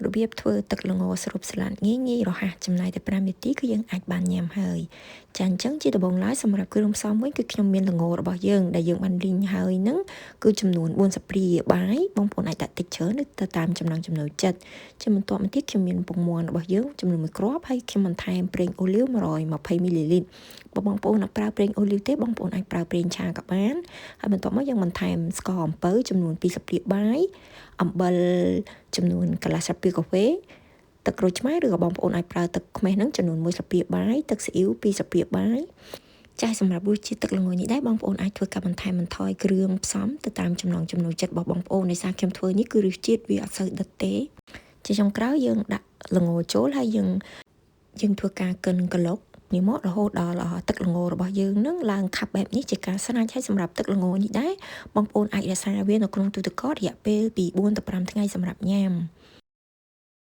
របៀបធ្វើទឹកល្ងស្រូបស្លាតងាយងាយរហ័សចំណាយតែ5នាទីគឺយើងអាចបានញ៉ាំហើយចាអញ្ចឹងជាដំបូងឡើយសម្រាប់គ្រឿងផ្សំវិញគឺខ្ញុំមានល្ងរបស់យើងដែលយើងបានលីងហើយហ្នឹងគឺចំនួន4ស្លាបព្រាបាយបងប្អូនអាចដាក់តិចច្រើនឬទៅតាមចំណង់ចំណូលចិត្តជាបន្ទាប់មកទៀតខ្ញុំមានពងមាន់របស់យើងចំនួន1គ្រាប់ហើយខ្ញុំបន្ថែមប្រេងអូលីវ120មីលីលីត្របើបងប្អូនអត់ប្រើប្រេងអូលីវទេបងប្អូនអាចប្រើប្រេងឆាក៏បានហើយបន្ទាប់មកយើងបន្ថែមស្ករអំពៅចំនួន2ស្លាបព្រាបាយអំបិលចំនួនកន្លះស្លាបព្រាកាហ្វេទឹកក្រូចឆ្មាឬក៏បងប្អូនអាចប្រើទឹកខ្មេះហ្នឹងចំនួន1ស្លាបព្រាបាយទឹកស៊ីអ៊ីវ2ស្លាបព្រាបាយចាស់សម្រាប់រសជាតិទឹកល្ងនេះដែរបងប្អូនអាចធ្វើការបន្ថែមបន្ថយគ្រឿងផ្សំទៅតាមចំណង់ចំណូលចិត្តរបស់បងប្អូនដោយសារខ្ញុំធ្វើនេះគឺរសជាតិវាអត់សូវដិតទេជាចុងក្រោយយើងដាក់ល្ងចូលហើយយើងយើងធ្វើការកិនក្លុកនេះមករហូតដល់ទឹកល្ងរបស់យើងនឹងឡើងខាប់បែបនេះជាការស្រេចហើយសម្រាប់ទឹកល្ងនេះដែរបងប្អូនអាចរក្សាវានៅក្នុងទូទឹកកករយៈពេលពី4ទៅ5ថ្ងៃសម្រាប់ញ៉ាំ។